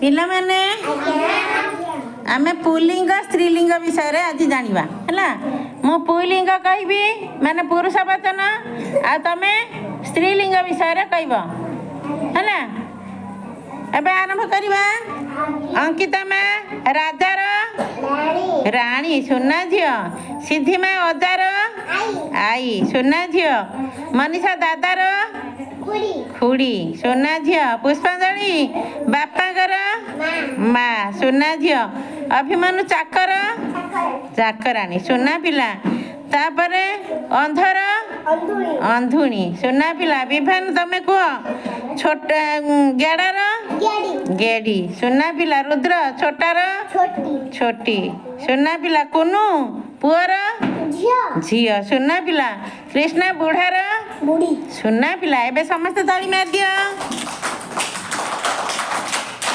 ପିଲାମାନେ, ଆମେ ପୁଲ୍ଲିଙ୍ଗ ସ୍ତ୍ରୀଲିଙ୍ଗ ବିଷୟରେ ଆଜି ଜାଣିବା। ହେଲା, ମୁଁ ପୁଲ୍ଲିଙ୍ଗ କହିବି, ମାନେ ପୁରୁଷ ବଚନ, ଆଉ ତମେ ସ୍ତ୍ରୀଲିଙ୍ଗ ବିଷୟରେ କହିବ। ହେଲା, ଏବେ ଆରମ୍ଭ କରିବା। ଅଙ୍କିତା ମା, ରାଜାର? ରାଣୀ, ସୁନା ଝିଅ। ସିଦ୍ଧି ମା, ଅଜାର? ଆଈ, ସୁନା ଝିଅ। ମନୀଷା, ଦାଦାର? ଖୁଡ଼ି, ସୁନା ଝିଅ। ପୁଷ୍ପାଞ୍ଜଳି, ବାପାଙ୍କର? ମା, ସୁନା ଝିଅ। ଅଭିମନ୍ୟୁ, ଚାକର? ଚାକରାଣୀ, ସୁନା ପିଲା। ତାପରେ ଅନ୍ଧର? ଅନ୍ଧୁଣୀ, ସୁନା ପିଲା। ବିଭାନ, ତମେ କୁହ, ଛୋଟ ଗେଡ଼ାର? ଗେଡ଼ି, ସୁନା ପିଲା। ରୁଦ୍ର, ଛୋଟାର? ଛୋଟି, ସୁନା ପିଲା। କୁନୁ, ପୁଅର? ଝିଅ, ସୁନା ପିଲା। କୃଷ୍ଣା, ବୁଢ଼ାର? ସୁନା ପିଲା। ଏବେ ସମସ୍ତେ ତାଳି ମାରିଦିଅ।